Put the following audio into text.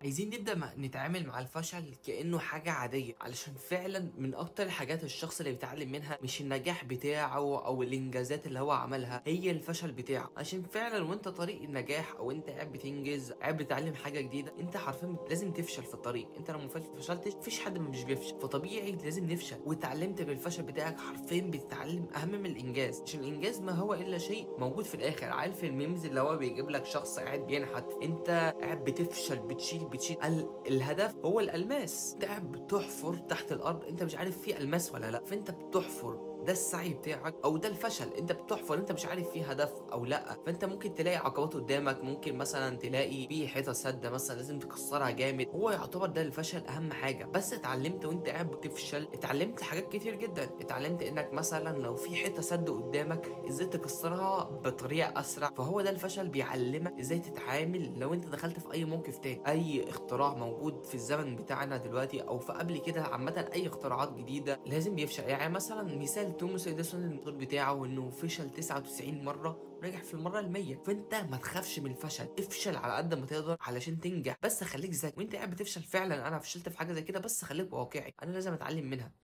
عايزين نبدأ نتعامل مع الفشل كأنه حاجة عادية، علشان فعلا من أكتر الحاجات الشخص اللي بيتعلم منها مش النجاح بتاعه أو الإنجازات اللي هو عملها، هي الفشل بتاعه. عشان فعلا وانت طريق النجاح أو انت قاعد بتنجز، قاعد بتتعلم حاجة جديدة، انت حرفيا لازم تفشل في الطريق. انت لو ما فشلتش مفيش حد مش بيفشل، فطبيعي لازم نفشل. واتعلمت بالفشل بتاعك حرفيا بتتعلم أهم من الإنجاز، عشان الإنجاز ما هو إلا شيء موجود في الآخر. عارف ال memes اللي هو بيجيب لك شخص قاعد بينحت، انت قاعد بتفشل، بتشيل الهدف هو الالماس، انت قاعد بتحفر تحت الارض، انت مش عارف فيه الماس ولا لا، فانت بتحفر. ده السعي بتاعك او ده الفشل، انت بتحفر، انت مش عارف فيه هدف او لا، فانت ممكن تلاقي عقبات قدامك، ممكن مثلا تلاقي في حيطة سده مثلا لازم تكسرها جامد. هو يعتبر ده الفشل اهم حاجة. بس اتعلمت وانت قاعد بتفشل، اتعلمت حاجات كتير جدا. اتعلمت انك مثلا لو في حيطة سد قدامك ازاي تكسرها بطريقة اسرع. فهو ده الفشل، بيعلمك ازاي تتعامل لو انت دخلت في اي موقف تاني. اي اختراع موجود في الزمن بتاعنا دلوقتي او في قبل كده، عامة اي اختراعات جديدة لازم بيفشل. يعني مثلا مثال توماس اديسون، الموتور بتاعه انه فشل 99 مرة ونجح في المرة ال100. فانت ما تخافش من الفشل، افشل على قد ما تقدر علشان تنجح، بس خليك ذكي وانت قاعد بتفشل. فعلا انا فشلت في حاجة زي كده، بس خليك واقعي، انا لازم اتعلم منها.